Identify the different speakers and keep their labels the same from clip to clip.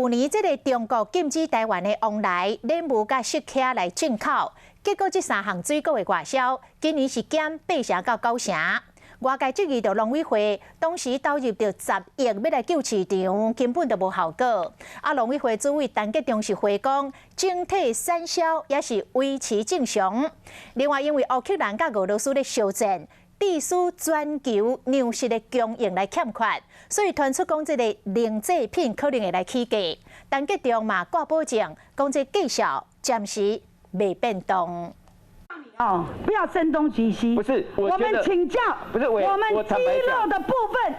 Speaker 1: 舊年這个中國禁止台灣的旺來、蓮霧佮釋茄來進口，結果這三項水果的外銷，今年是減八成到九成。外界質疑著農委會當時投入著10億欲來救市場，根本就無效果。啊，農委會主委陳吉仲是回講，整體產銷也是維持正常。另外，因為烏克蘭佮俄羅斯咧相戰，致使全球糧食的供應來欠缺，所以傳出講這个奶製品可能會來起價。陳吉仲嘛掛保證，講這價數暫時未變動。
Speaker 2: 哦，不要聲東擊西。
Speaker 3: 不是，
Speaker 2: 我們請教，
Speaker 3: 不是
Speaker 2: 我們雞肉的部分，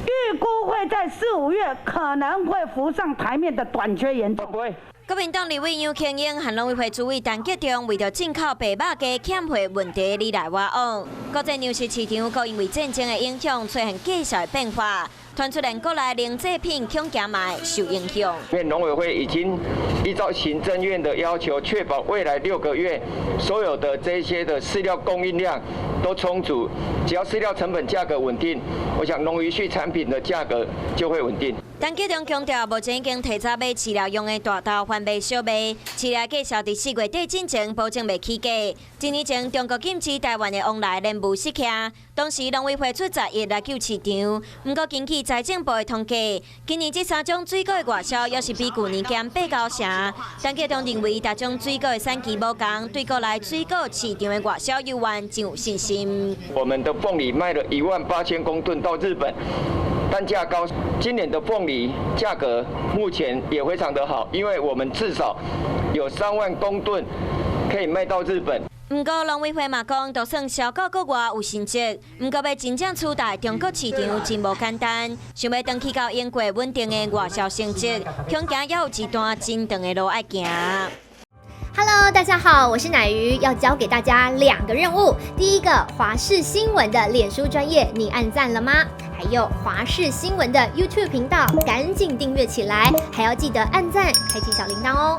Speaker 2: 預估會在四五月可能會浮上台面的短缺嚴重。
Speaker 3: 不會。
Speaker 4: 國民黨立委楊慶英和農委會主委陳吉仲為著進口白肉雞欠貨問題，你來我往。國際糧食市場閣因為戰爭的影響，出現價數的變化，傳出連國內奶製品恐驚嘛會受影響。
Speaker 3: 因為農委會已經依照行政院的要求，確保未來6個月所有的這些的飼料供應量都充足，只要飼料成本價格穩定，我想農漁畜產品的價格就會穩定。
Speaker 4: 陳吉仲強調，目前已經提早買飼料用的大豆翻倍小賣，飼料價數佇4月底進前保證袂起價。一年前，中國禁止台灣的旺來蓮霧釋茄，當時農委會出10億來救市場。毋過根據財政部的統計，今年這三種水果的外銷也是比舊年減八九成。陳吉仲認為，逐種水果的產期無仝，對國內水果市場的外銷有望真有信心。
Speaker 3: 我們的鳳梨賣了1萬8000公噸到日本。單價高，今年的鳳梨價格目前也非常的好，因為我們至少有3萬公噸可以賣到日本。
Speaker 4: 毋過農委會嘛講，就算銷到國外有成績，毋過欲真正取代中國市場真無簡單。想欲轉去到英國穩定的外銷成績，恐驚猶有一段真長的路愛行。
Speaker 5: Hello，大家好，我是乃瑜，要交給大家兩個任務。第一個，華視新聞的臉書專頁，你按讚了嗎？還有華視新聞的 YouTube 頻道，趕緊訂閱起來，還要記得按讚，開啟小鈴鐺哦。